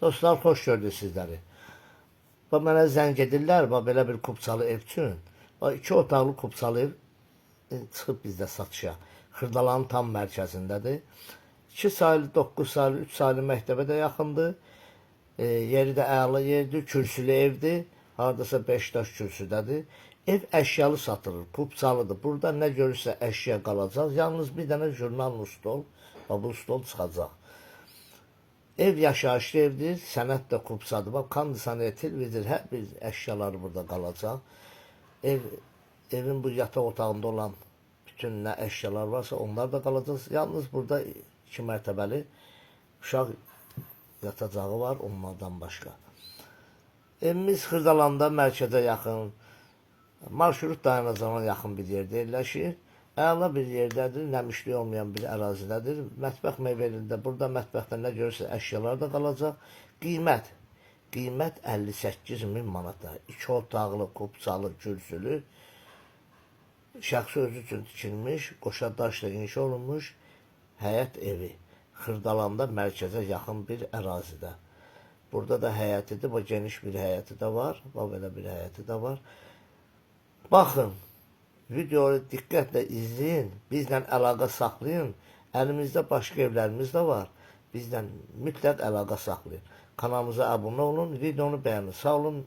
Dostlar, xoş gördük sizləri. Bax, mənə zəng edirlər, bax, belə bir kupçalı ev üçün. Bax, iki otaqlı kupçalı ev çıxıb bizdə satışa. Xırdalanın tam mərkəzindədir. 2 saylı, 9 saylı, 3 saylı məktəbə də yaxındır. Yeri də əla yerdir, kürsülü evdir. Hardasa 5 daş kürsüdədir. Ev əşyalı satılır, kupçalıdır. Burada nə görürsə əşya qalacaq. Yalnız bir dənə jurnal stol, bax bu stol çıxacaq. Ev yaşayışlı evdir, sənəd də kupçadır. Bax, kondisioner, televizor, hər bir əşyaları burada qalacaq. Evin bu yataq otağında olan bütün nə əşyalar varsa onlar da qalacaq. Yalnız burada iki mərtəbəli uşaq yatacağı var onlardan başqa. Evimiz Xırdalanda mərkəzə yaxın, marşrut dayanacağına yaxın bir yerdə yerləşir. Əla bir yerdədir, nəmişlik olmayan bir ərazidədir. Mətbəx mebelində, burada mətbəxdə nə görürsə əşyalar da qalacaq. Qiymət 58 min manata. İki otaqlı, kupçalı, kürsülü, şəxsi özü üçün tikilmiş, qoşa daşla inşa olunmuş həyət evi. Xırdalanda mərkəzə yaxın bir ərazidə. Burada da həyətidir, bu geniş bir həyəti də var. Bax belə bir həyəti də var. Baxın, videoyu diqqətlə izləyin, bizlə əlaqə saxlayın. Əlimizdə başqa evlərimiz də var. Bizlə mütləq əlaqə saxlayın. Kanalımıza abunə olun, videonu bəyənin. Sağ olun.